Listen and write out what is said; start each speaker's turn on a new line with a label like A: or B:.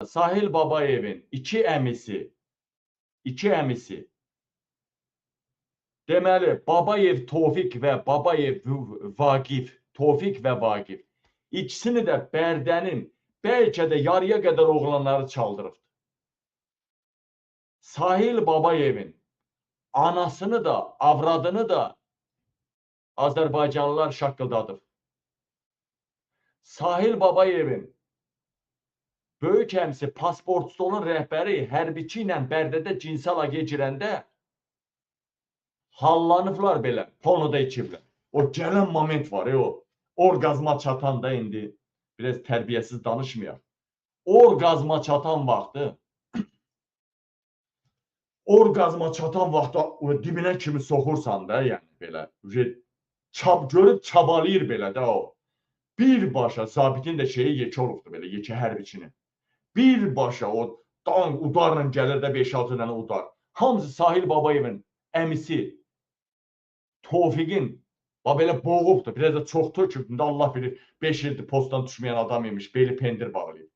A: Sahil Babayevin iki əmisi, deməli, Babayev Tofiq və Babayev Vaqif, Tofiq və Vaqif, ikisini də Bərdənin bəlkə də yarıya qədər oğlanları çaldırıbdır. Sahil Babayevin anasını da, avradını da Azərbaycanlılar şaqqıldadıb. Sahil Babayevin böyük əmisi pasport stolun rəhbəri hərbiçi ilə Bərdədə cinsi əlaqəyə girəndə hallanıblar belə, ponoda içiblər. O gələn moment var, o orqazma çatan da indi biraz tərbiyəsiz danışmayaq. Orqazma çatan vaxtı, o dibinə kimi soxursan da, yəni belə, görüb çabalayır belə də o. Birbaşa zabitin də şeyi yekə olubdur belə, yekə hərbiçinin. Birbaşa o udarla gəlir də 5-6 dənə udar. Hamısı Sahil Babayevin əmisi Tofiqin belə boğubdur. Biraz da çox töküb. İndi Allah bilir 5 ildir postdan düşməyən adam imiş. Beli pendir bağlayıb.